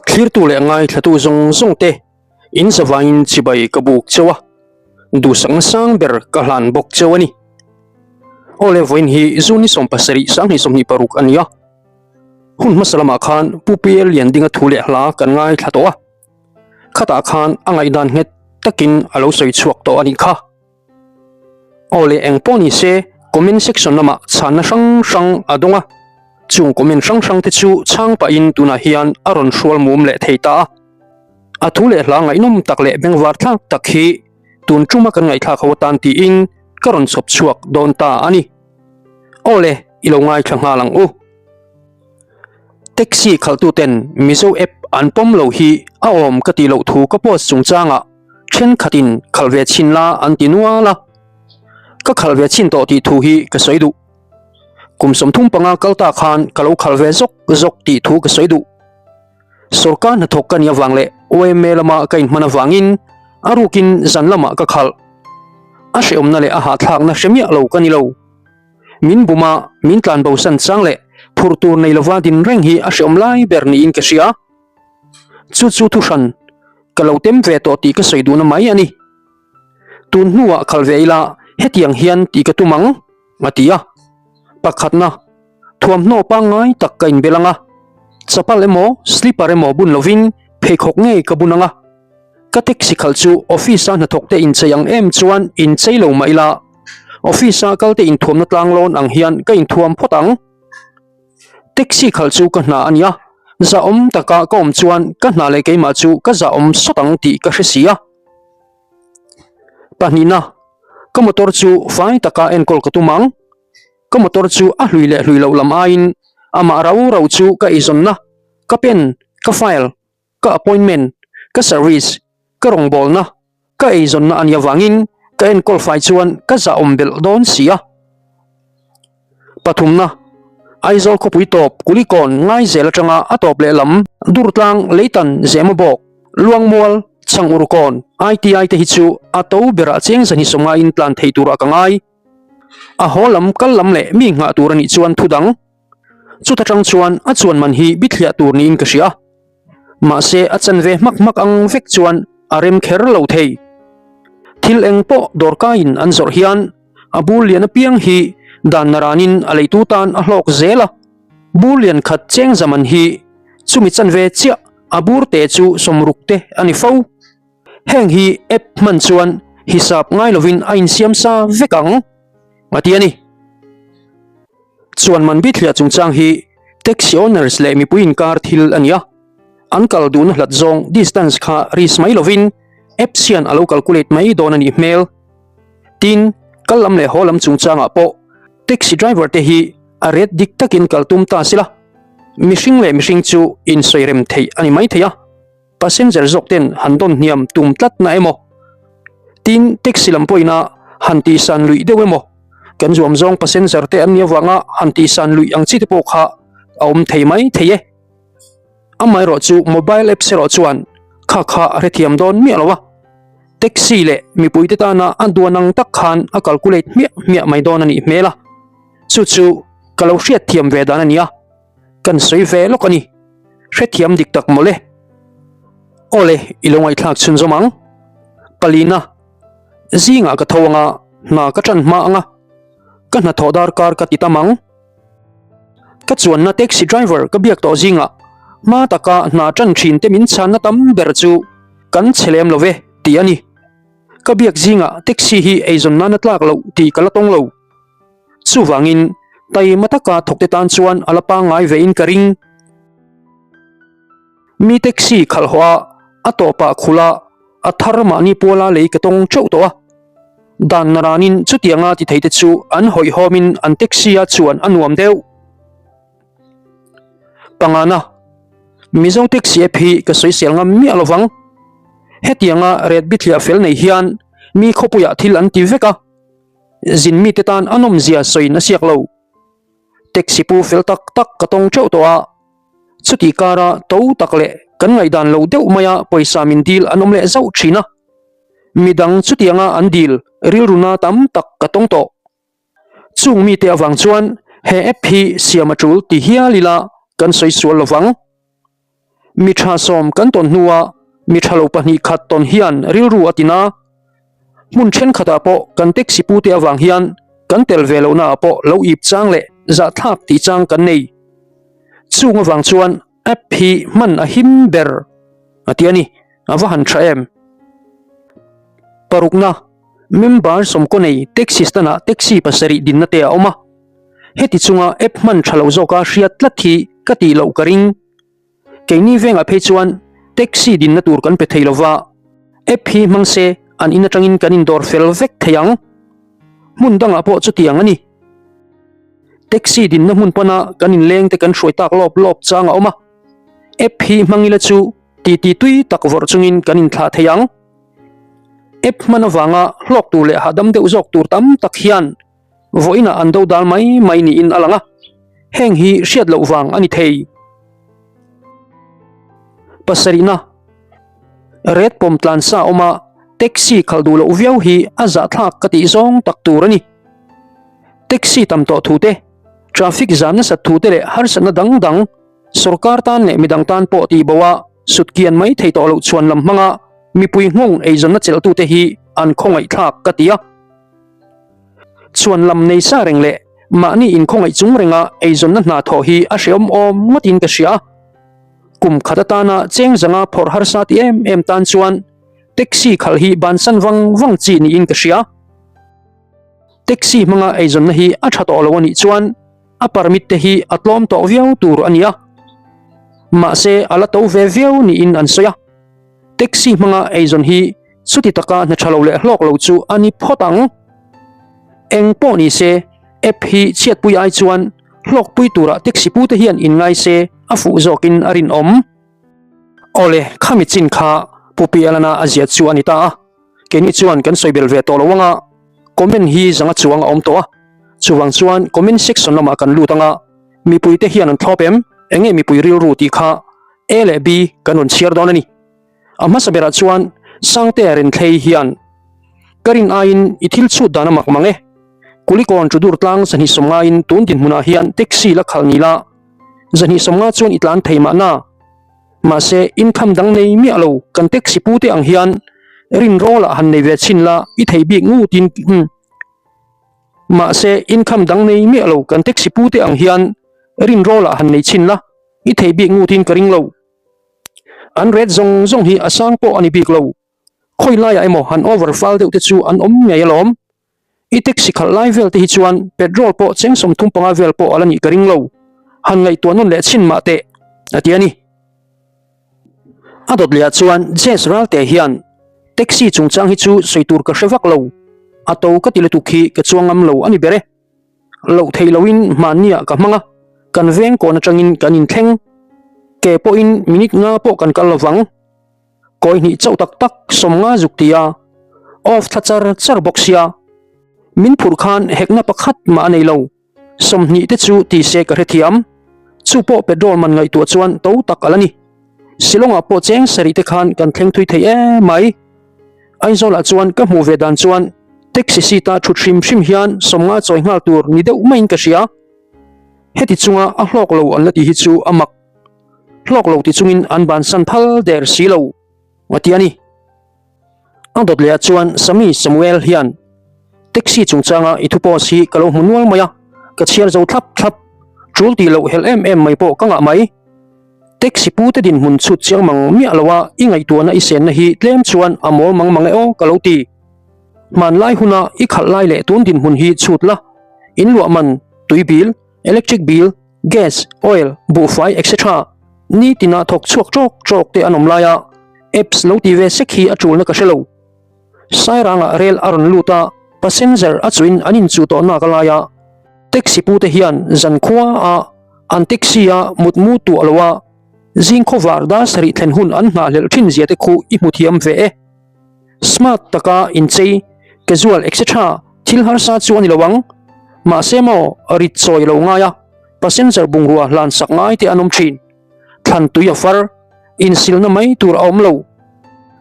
Thlirtu leh ngaithlatu zawng zawng te in zavaiin chibai ka buk cheu a, duhsakna sang ber ka hlan bawk cheu a ni. Aw le vawiin hi June ni 17 2026 a ni a, hun hmasa lamah khan Pu PL Liandinga thu leh hla kan ngaithla tawh a, khatah khan a ngaihdan nghet takin a lo sawi chhuak tawh a nih kha. Aw leh eng pawh ni se comment section lamah chhanna hrang hrang a dawng a, chung comment hrang hrang te chu chhang pahin tunah hian a rawn hrual mum leh thei ta a. A thu leh hla ngaihnawm tak leh bengvar thlak tak hi tun tuma kan ngaihthlak ho atan tiin ka rawn chhawp chhuak dawn ta a ni. Aw le, i lo ngaithla nghal ang u. Taxi khalhtuten Mizo app an pawm lo hi a awm ka tih loh thu ka post chungchangah thenkhatin khalh ve chhin la an ti nual a, ka khalh ve chhin tawh tih thu hi ka sawi duh. Kum 35 kal ta khan ka lo khalh ve zawk zawk tih thu ka sawi duh. Sorkar hnathawk ka nih avang leh OMA lama ka inhman avangin a rukin zan lamah ka khalh. A hrehawmna leh a hahthlakna hre miah lo ka ni lo. Min bum a, min tlan bosan chang leh phur tur nei lova din reng hi a hrehawm lai ber niin ka hria. Chu chu thuhran ka lo tem ve tawh tih ka sawi duhna mai a ni. Tun hnuah khal ve ila hetiang hian tih ka tum ang, a ti a. Pakhatna, thuamhnaw pangngai tak ka inbel ang a, chapal emaw slipper emaw bun lovin pheikhawk ngei ka bun ang a. Ka taxi khalh chu office-a hnathawkte inchei ang em chuan inchei lo mah ila, office-a kalte inthuamna tlanglawn ang hian ka inthuam phawt ang. Taxi khalh chu ka hna a nia, zahawm taka ka awm chuan ka hna leh keimah chu ka zahawm sawt ang tih ka hre si a. Pahnihna, ka motor chu fai taka enkawl ka tum ang. Ka motor chu a hlui leh hlui loh lam aiin amah rau rau chu ka eizawnna, ka pen, ka file, ka appointment, ka service, ka rawngbawlna, ka eizawnna a nih avangin ka enkawl fai chuan ka zahawm belh dawn si a. Pathumna, Aizawl khawpui tawp Kulikawn Ngaizel atanga a tawp lehlam Durtlang Leitan Zemabawk Luangmual Chhangurkawn ITI te hi chu a to berah cheng zan hi sawmngaiin tlan thei turah ka ngai. A haw lam kal lam leh mi nghah tur a nih chuan thu dang. Chuta tang chuan a chuan man hi bithliah tur niin ka hria. Mahse a chanve hmak hmak ang vek chuan a rem kher lo thei. Thil eng pawh dawrkaiin an zawrh hian a bur lian apiang hi dan naranin a leitu tan a hlawk zel a. Bur lian khat cheng zaman hi chumi chanve chiah a bur te chu sawmruk te a ni fo. Heng hi app hman chuan hisap ngai lovin a insiam sa vek ang, a ti a ni. Chuan man bithliah chungchang hi taxi owners leh mipui inkar thil a ni a, an kal duhna hlat zawng distance kha risk mai lovin apps hian a lo calculate mai dawn a nih hmel. Tin, kal lam leh haw lam chungchangah pawh taxi driver te hi a rate dik takin kal tum ta sila, mihring leh mihring chu insawi rem theih a ni mai thei a. Passenger zawk ten han dawn hniam tum tlat na emaw? Tin, taxi lam pawhin a han tihsan luih deuh emaw? Kan zuam zawng passenger te an nih avanga han tihsan luih ang chi te pawh kha a awm thei mai thei e. Amaherawh chu mobile apps erawh chuan kha kha a hrethiam dawn miah lo a, taxi leh mipui te tana a duan ang tak khan a calculate hmiah hmiah mai dawn a nih hmel a, chu chu ka lo hriatthiam ve dan a ni a. Kan sawi ve lawk a ni. Hrethiam dik tak mawle. Awle, i lo ngaihthlak chhunzawm ang. Palina, Zingah ka tho anga, hna ka tan hma anga, ka hnathawh darkar ka ti tam ang. Ka chuanna taxi driver ka biak tawh zingah hma taka hna tan thin te min chhanna tam ber chu kan che lem lo ve tih a ni. Ka biak zingah taxi hi eizawn nana tlak loh tih ka la tawng lo. Chuvangin, taima taka thawkte tan chuan a la pangngai vein ka ring. Mi taxi khalh hawh a, a tawpah khulh a, a thar mahni puala lei ka tawng teuh tawh a. Dan naranin chutianga ti theite chu an hawihhawmin an taxi-a chuan a nuam deuh. Pangana, Mizo taxi app hi ka sawisel ngam miah lovang. Hetianga ret bithliah fel nei hian mi khawpuiah thil an ti vek a. Zin mite tan a nawmzia sawiin a siak lo. Taxi pu fel tak tak ka tawng teuh tawh a, chutih kara to tak leh kan ngaihdan lo deuh maia pawisa min dil an awm leh zauh thin a. Midang chutianga an dil rilruna tam tak ka tawng tawh. Chung mite avang chuan he app hi siam a tul ti hial ila kan sawi sual lovang. Mi tha sawm kan tawn hnua mi tha lo pahnih khat tawn hian rilru a tin a. Hmun thenkhatah pawh kan taxi pute avang hian kan tel ve lohnaah pawh lo ip chang leh zahthlak tih chang kan nei. Chung avang chuan app hi hman a him ber a ti a ni. A va han tha em? Parukna, Member sawmkaw nei taxi stand ah taxi pasarih dinna te a awm a. Heti chunga app hman tha lo zawka hriat tlat hi ka tih loh ka ring. Keini vengah phei chuan taxi dinna tur kan pe thei lova, app hi hmang se an in atangin kan indawr fel vek thei ang. Hmun dangah pawh chutiang a ni. Taxi dinna hmun pana kan inleng te kan hruai tak lawp lawp chang a awm a, app hi hmang ila chu titi tui tak vawrh chungin kan inthlah thei ang. App hman avanga hlawk tur leh hahdam deuh zawk tur tam tak hian Vawiinah an do dal mai mai niin a lang a, heng hi hriat loh vang a ni thei. Pasarihna, Red pawm tlan sa awma taxi khalh duh loh viau hi a zahthlak ka tih zawng tak tur a ni. Taxi tam tawh thu te, traffic zan nasat thu te leh harsatna dang dang sorkar tan leh midang tan pawh tih bo a sutkian mai thei tawh loh chhuan lam hmanga mipui nghawng eizawnna chelhtute hi an khawngaihthlak ka ti a. Chhuan lam nei sa reng leh mahni inkhawngaih chung renga eizawnna hna thawh hi a hreawm awm ngawtin ka hria. Kum khat atana cheng zanga phawrh harsa ti em em tan chuan taxi khalh hi bansan vang vang chi niin ka hria. Taxi hmanga eizawnna hi a tha tawh lo a nih chuan a permit te hi a tlawm tawh viau tur a ni a. Mahse a la to ve viau niin an sawi a. Taxi hmanga eizawn hi Chuti taka hna tha lo leh hlawk lo chu a ni phawt ang. Eng pawh ni se, app hi chhiatpui ai chuan hlawkpui turah taxi pute hian inngai se a fuh zawkin a rinawm. Awle, khami chin kha Pu Pi Alana a ziat chu a ni ta a, keini chuan kan sawi bel ve tawh lo anga comment hi zanga chuang a awm tawh a, chuvang chuan comment section lamah kan lut anga mipuite hian an thlawp em? Enge mipui rilru tih kha A leh B kan rawn chhiar dawn a ni. A hmasa berah chuan Sangtea Renthlei hian, Ka rin aiin i thil chhut dan a mak mang e. Kulikawn Chudur tlang zahnih sawmngaiin tun dinhmunah hian taxi la khalh ni la, zahnih sawmnga chuan i tlan thei mahna. Mahse, income dang nei miah lo kan taxi pute ang hian rin rawlah han nei ve chhin la i thei bik ngutin Mahse, income dang nei miah lo kan taxi pute ang hian rin rawlah han nei chhin la i thei bik ngutin ka ring lo. An ret zawng zawng hi a sang pawh a ni bik lo. Khawi laiah emaw han over fal deuh te chu an awm ngei alawm. I taxi khalh lai vel te hi chuan petrol pawh cheng 35 vel pawh a la nih ka ring lo. Han ngaihtuah nawn leh chhin mah teh, a ti a ni. A dawt lehah chuan Jess Ralte hian taxi chungchang hi chu sawi tur ka hre vak lo. A to ka ti lutuk hi ka chuang ngam lo a ni ber e. Loh theih loin hmanniah ka hmang a, kan veng kawn atangin kan inthleng. Ke pawhin minute nga pawh kan kal lovang. Kawi hnih chauh tak tak 50 zuk ti a, off thla char char bawk sia. Min phurh khan hekna pakhat mah a nei lo, 20 te chu ti se ka hrethiam. Chu pawh petrol man ngaihtuah chuan to tak a la ni. Shillong-ah pawh cheng sarih te khan kan thleng thui thei em mai. Aizawlah chuan ka hmuh ve dan chuan taxi seat a thut hrim hrim hian 50 chawi nghal tur ni deuh maiin ka hria. Heti chunga a hlawk lo an la ti hi chu a mak. Hlawk lo ti chungin an bansan phal der si lo a ti a ni. A dawt lehah chuan Sami Samuel hian taxi chungchanga i thu post hi ka lo hmu nual mai a, ka chhiar zo thlap thlap. Tul tih loh helh em em mai pawh ka ngah mai. Taxi pute dinhmun chhut chiang mang miah lo a, i ngaihtuahna i senna hi tlem chuan a mawl mang mang e aw ka lo ti. Hmanlai huna i khalh lai leh tun dinhmun hi chhut la, in luah man, tui bill, electric bill, gas, oil, buhfai etc. Nitina thawk chhuak tawk tawk te an awm lai a, apps lo ti ve sek hi a tulna ka hre lo. Sairangah rel a rawn lut a, passenger a chuin an inchuh tawh nak a lai a, taxi pute hian zankhua a an taxi a mutmu tuah lo a, zing khawvar dar sarih thlen hun an nghahhlelh thin zia te khu i hmu thiam ve e. Smart taka inchei, casual etc. Thil harsa chu a ni lo ang. Mahse maw rit chawi lo ngai a, passenger bungrua hlan sak ngai te an awm thin. Thlan tui a far, insilna mai tur a awm lo.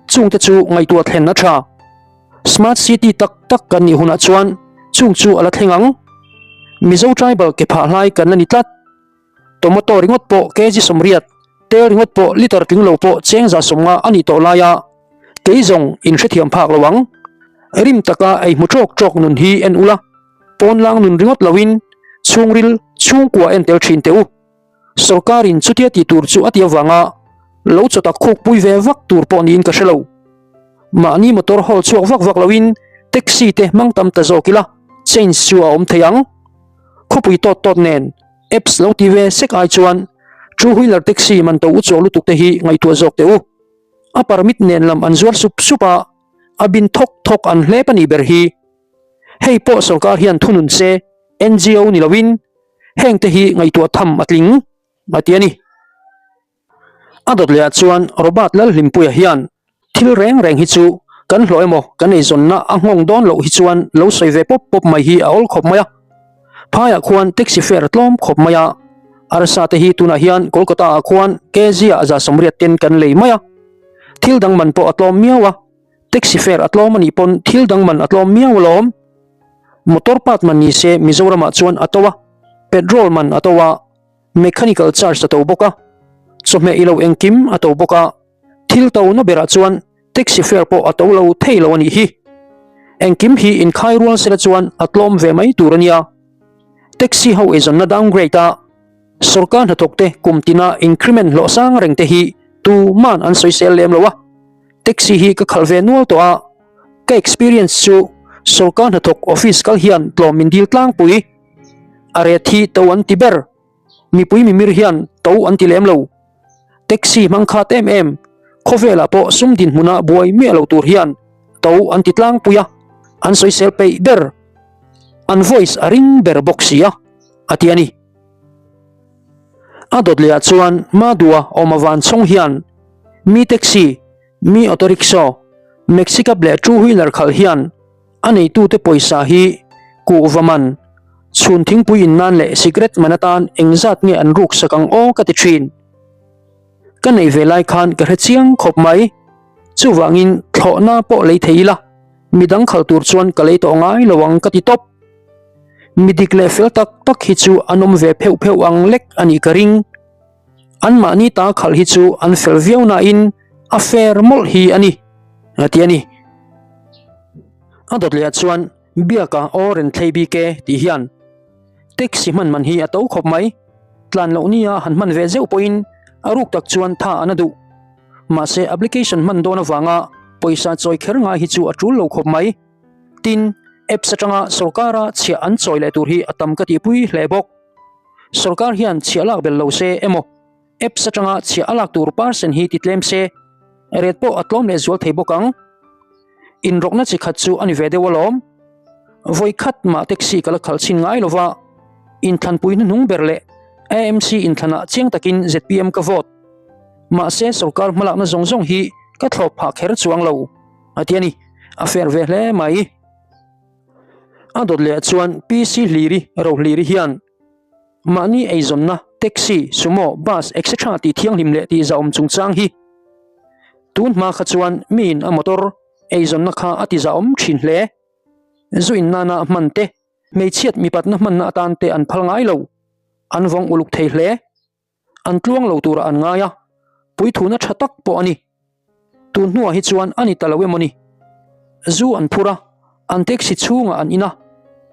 Chungte chu ngaihtuah thlen a tha. Smart city tak tak kan nih hunah chuan chung chu a la thleng ang. Mizo tribal ke phah hlai kan la ni tlat. Tomato ringawt pawh kg 80. Tel ringawt pawh liter tling lo pawh cheng 150 a nih tawh laia kei zawng in hrethiam phak lo ang. Rim taka ei hmu ṭawk ṭawk nun hi en ula, pawnlang nun ringawt loin chhungril chhungkua en tel ṭhin teh u. Sorkarin chutia tih tur chu a ti avanga lo chawtak khukpui ve vak tur pawh niin ka hre lo. Mahni motor hawl chhuak vak vak loin taxi te hmang tam ta zawk ila change chu a awm thei ang. Khawpui tawt tawt nen apps lo ti ve sek ai chuan two wheeler taxi man to u chuak lutuk te hi ngaihtuah zawk teh u. A permit nen lam an zuar sup sup a, a bin thawk thawk an hlep a nih ber hi. Hei pawh sorkar hian thunun se NGO ni loin heng te hi ngaihtuah tham a tling a ti a ni. A dawt leh ah chuan Robert Lalhlimpuia hian thil reng reng hi chu kan hlawh emaw kan eizawnna a nghawng dawn loh hi chuan lo sawi ve pawp pawp mai hi a awl khawp mai a. Phaiah khuan taxi fare a tlawm khawp mai a, arsa te hi tunah hian Kolkata ah khuan kg ah 180 ten kan lei mai a, thil dang man pawh a tlawm miau a, taxi fare a tlawm a nih pawn thil dang man a tlawm miau alawm. Motor part man ni se Mizoramah chuan a to a, petrol man a to a, mechanical charge a to bawk a, chawhmeh ilo engkim a to bawk a, thil to na berah chuan taxi fare pawh a to lo thei lo a nih hi. Engkim hi inkhai rual sela chuan a tlawm ve mai tur a nia. Taxi ho eizawnna downgrade a, sorkar hnathawk te kum tina increment hlawh sang reng te hi tuman an sawisel lem lo a. Taxi hi ka khalh ve nual tawh a, ka experience chu sorkar hnathawk office kal hian tlawm min dil tlangpui. A ret hi to an ti ber. Mipui mimir hian to an ti lem lo. Taxi hmang khat em em, khawvelah pawh sum dinhmuna buai miah lo tur hian to an ti tlangpui a, an sawisel peih ber. An voice a ring ber bawk si a, a ti a ni. A dawt lehah chuan Madua awm avan chhawng hian mi taxi, mi auto rickshaw, maxi cab leh two wheeler khalh hian a neitute pawisa hi kuhva man, chhun thingpui in nan leh cigarette man atan engzat nge an ruk sak ang aw ka ti thin. Ka nei ve lai khan ka hre chiang khawp mai. Chuvangin thlawhna pawh lei thei ila, midang khalh tur chuan ka lei tawh ngai lo ang ka ti tawp. Mi dik leh fel tak tak hi chu an awm ve pheuh pheuh ang lek a nih ka ring. Anmahni ta khalh hi chu an fel viau nain a fair mawlh hi a ni, a ti a ni. A dawt lehah chuan Biaka aw ren thlei bik e tih hian taxi hman man hi a to khawp mai. Tlan loh nia han hman ve zeuh pawhin a ruk tak chuan tha an a duh. Mahse application hman dawn avanga pawisa chawi kher ngai hi chu a tul lo khawp mai. Tin, apps atanga sorkara chhiah an chawi leh tur hi a tam ka tihpui hle bawk. Sorkar hian chhiah lak belh lo se emaw apps atanga chhiah a lak tur percent hi ti tlem se, rate pawh a tlawm leh zual thei bawk ang. Inrawkna chi khat chu a ni ve deuh alawm. Vawi khat mah taxi ka la khalh chhin ngai lo va, inthlanpui hnuhnung ber leh AMC inthlanah chiang takin zpm ka vote. Mahse sorkar hmalakna zawng zawng hi ka thlawp phah kher chuang lo, a ti a ni. A fair ve hle mai. A dawt leh chuan PC Hliri, Rohliri hian mahni eizawnna, taxi, sumo, bus etc tih thianghlim leh tih zahawm chungchang hi tun hma kha chuan miin a motor eizawnna kha a ti zahawm thin hle. Zu in nana hman te, hmeichhiat mipatna hmanna atan te an phal ngai lo, an vawng uluk thei hle. An tluang lo turah an ngai a, puithuna tha tak pawh a ni. Tun hnuah hi chuan a ni ta lo emaw ni? Zu an phur a, an taxi chhungah an in a,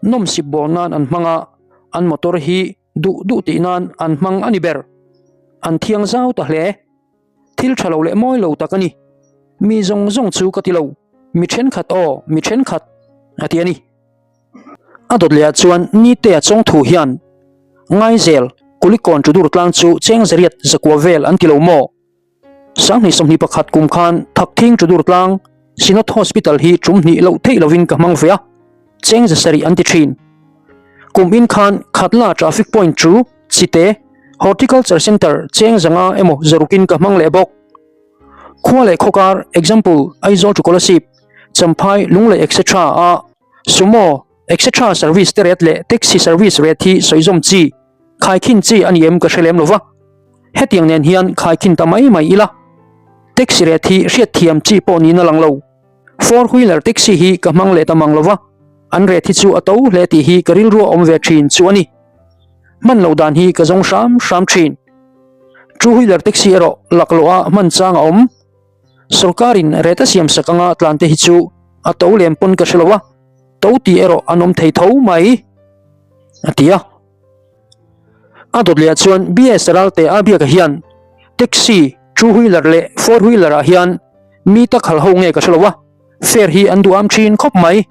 nawmsip bawr nan an hmang a, an motor hi duh duh tih nan an hmang a ni ber. An thiang zau ta hle. Thil tha lo leh mawi lo tak a ni. Mi zawng zawng chu ka ti lo, mi thenkhat aw, mi thenkhat, a ti a ni. A dawt lehah chuan Nitea chawngthu hian Ngaizel, Kulikawn Tudur tlang chu cheng zariat zakua vel an ti lo maw? 2021 kum khan Thakthing Tudur tlang Synod Hospital hi tum hnih loh theih lovin ka hmang ve a, cheng zasarih an ti thin. Kum in khan Khatla Traffic Point chu Chite Horticulture Centre cheng zanga emaw zarukin ka hmang leh bawk. Khua leh khawkar, example, Aizawl to Kolasib, Champhai, Lunglei etc. A Sumo, etc. Service te ret leh taxi service ret hi sawizawm chi, khaikhin chi a ni em ka hre lem lo va. Hetiang nen hian khaikhin ta mai mai ila. Taxi ret hi hriatthiam chi pawh niin a lang lo. Four wheeler taxi hi ka hmang leh ta mang lo va, an ret hi chu a to hle tih hi ka rilru a awm ve thin chu a ni. Hman loh dan hi ka zawng hram hram thin. Two wheeler taxi erawh laklawh a hman chang a awm. Sorkarin rate a siam sak anga tlan te hi chu a to lem pawn ka hre lo a, to tih erawh an awm thei tho mai, a ti a. A dawt leh ah chuan BS Ralte a biakah hian taxi, two wheeler leh four wheeler ah hian mi ta khal ho nge ka hre lo a, fare hi an duh am thin khawp mai.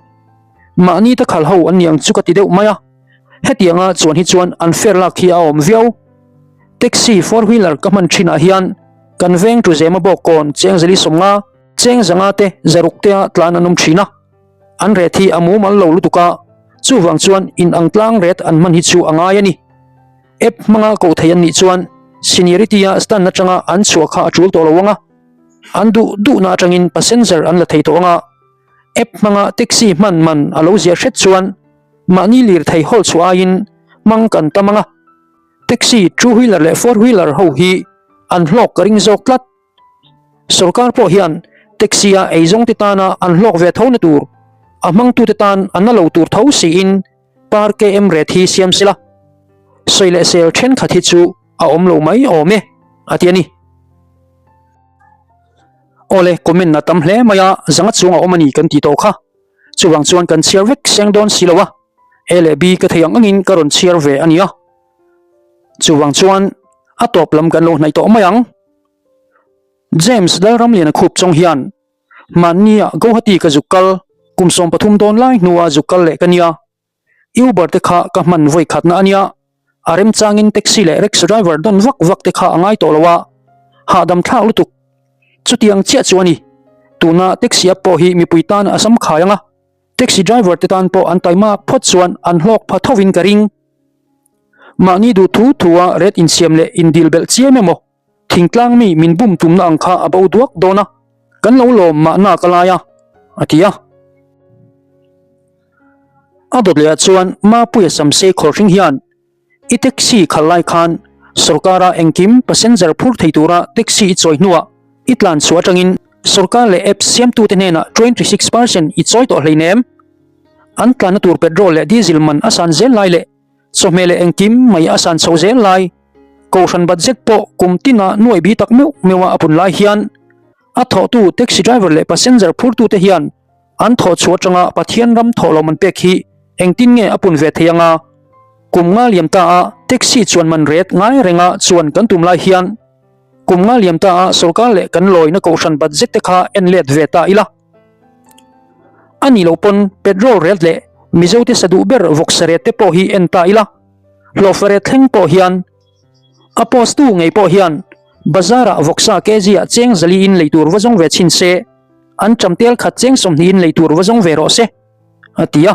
Mahni ta khal ho an ni ang chu ka ti deuh mai a, hetianga chuan hi chuan an fare lak hi a awm viau. Taxi four wheeler ka hman thin ah hian kan veng tu zema bawk kawn cheng zali sawmnga, cheng zanga te zaruk te ah tlan an awm thin a, an ret hi a mumal lo lutuk a, chuvang chuan in ang tlang ret an hman hi chu a ngai a ni. App hmanga koh thei an nih chuan seniority a stand atanga an chhuah kha a tul tawh lo ang a, an duh duhna atangin passenger an la thei tawh ang a, app hmanga taxi hman man a lo ziah hret chuan mahni lirthei hawl chhuah aiin hmang kan tam ang a. Taxi, two wheeler leh four wheeler ho hi an hlawk ka ring zawk tlat. Sorkar pawh hian taxi a eizawng te tana an hlawk ve tho na tur, a hmangtute tan an na lo tur tho siin par KM rate hi siam sela. Sawi leh sel thenkhat hi chu a awm lo mai awm e, a ti a ni. Awle, comment a tam hle mai a, zanga chunga awm a ni kan tih tawh kha. Chuvang chuan kan chhiar vek seng dawn si lo a. A leh B ka thei ang angin ka rawn chhiar ve a nia. Chuvang chuan a tawp lam kan lo hnaih tawh mai ang. James Lalramliana khup chawng hian mahnia Guwahati ka zuk kal kum 13 dawn lai hnua zuk kal leh ka nia. Uber te kha ka hman vawi khatna a nia. A remchangin taxi leh rickshaw driver dawn vak vak te kha a ngai tawh lo a, hahdam thlak lutuk. Chutiang chiah chu a ni. Tuna taxi app pawh hi mipui tan a sam khai ang a. Taxi driver te tan pawh an taima phawt chuan an hlawk pha thovin ka ring. Mahni duh thu thu a ret insiam leh indil belh chiam emaw, thingtlang mi min bum tumna ang kha a bo duak dawn a, kan lo lawm mahna ka lai a, a ti a. A dawt leh ah chuan Mapuia Samsei khawlhring hian I taxi khal lai khan sorkara engkim passenger phur thei tura taxi i chawi hnuah i tlan chhuah atangin sorkar leh apps siamtute hnenah 26 percent i chawi tawh hleinem. An tlanna tur petrol leh diesel man a san zel lai leh chawhmeh leh engkim mai a san chho zel lai kohhran budget pawh kum tina nuai bi tak meuh meuha a pun lai hian a thawhtu taxi driver leh passenger phurtute hian An thawh chhuah atanga Pathian ram thawh lo man pek hi engtin nge a pun ve thei anga? Kum nga liam ta a taxi chuan man ret ngai renga chuan kan tum lai hian kum nga liam ta a sorkar leh kan lawina kohhran budget te kha en let ve ta ila. A nih loh pawn petrol ret leh Mizo te sa duh ber vawksa ret te pawh hi en ta ila. Hlawhfa ret thleng pawh hian a post tu ngei pawh hian bazar ah vawksa kg ah cheng zali in lei tur va zawng ve chhin se. An ṭam tel khat cheng sawmhnihin lei tur va zawng ve rawh se, a ti a.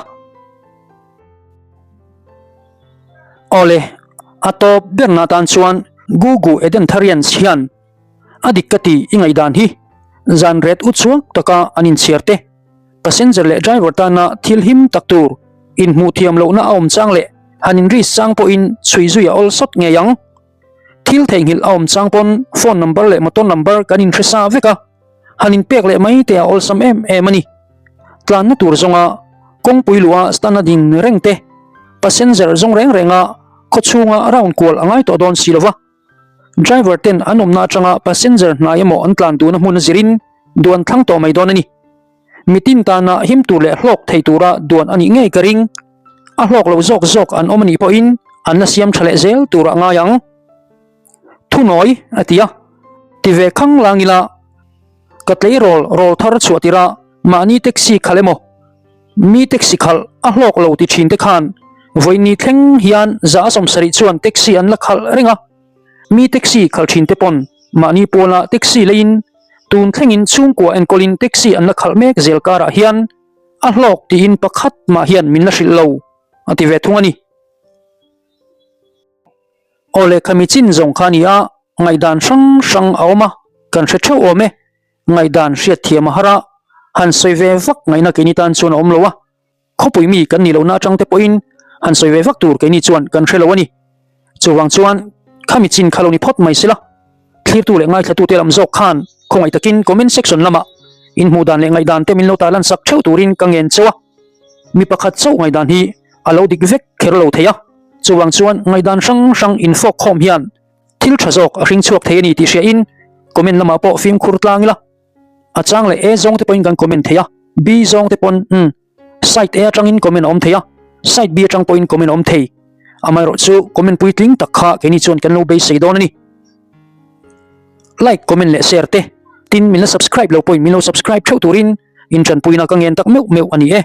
Awle, a tawp berna atan chuan Gugu Edentharians hian a dik ka ti i ngaihdan hi zan ret u chhuak taka an inchhiar te, passenger leh driver tana thil him tak tur inhmuh thiam lohna a awm chang leh han inrisk chang pawhin chhui zui a awl sawt ngei ang. Thil theihnghilh a awm chang pawn phone number leh motor number kan inhre sa vek a. Han inpek leh mai te a awlsam em em a ni. Tlanna tur zawnga kawngpui luha stand a ding reng te, passenger zawng reng renga khaw chhunga round kual a ngai tawh dawn si lova. Driver ten an awmna atanga passenger hnai emaw an tlan duhna hmun a zirin duan thlang tawh mai dawn a ni. Mitin tana him tur leh hlawk thei tura duan a nih ngei ka ring. A hlawk lo zawk zawk an awm a nih pawhin an la siam tha leh zel turah ngai ang. Thunawi a ti a, ti ve khang lang ila ka tleirawl rawl thar chhuah tirh a mahni taxi khalh emaw mi taxi khalh a hlawk lo ti thin te khan vawiin thleng hian za a 70 chuan taxi an la khalh reng a, mi taxi khalh thin te pawn mahni pawla taxi leiin tun thlengin chhungkua enkawlin taxi an la khalh mek zel karah hian a hlawk tiin pakhat mah hian min la hrilh lo a ti ve thung a ni. Aw lehkha mi chin zawng kha a ni a, ngaihdan hrang hrang a awm a, kan hre theuh awm e. Ngaihdan hriat thiam a har a, han sawi ve vak ngaihna keini tan chuan a awm lo a, khawpui mi kan nih lohna atang te pawhin han sawi ve vak tur keini chuan kan hre lo a ni. Chuvang chuan khami chin kha lo ni phawt mai sela, thlirtu leh ngaithlatute lam zawk khan khawngaih takin comment section lamah inhmuh dan leh ngaihdan te min lo tarlan sak theuh turin ka ngen cheu a. Mi pakhat chauh ngaihdan hi a lo dik vek kher lo thei a, chuvang chuan ngaihdan hrang hrang infawk khawm hian. Thil tha zawk a hring chhuak thei a ni tih hriain comment lamah pawh fimkhur tlang ila. A chang leh A zawng te pawhin kan comment thei a, B zawng te pawn umm side A atangin comment a awm thei a, side B atang pawhin comment a awm thei. Amaherawh chu comment puitling tak kha keini chuan kan lo beisei dawn a ni. Like, comment leh share te, tin min la subscribe lo pawhin min lo subscribe theuh turin in tanpuina ka ngen tak meuh meuh a ni e.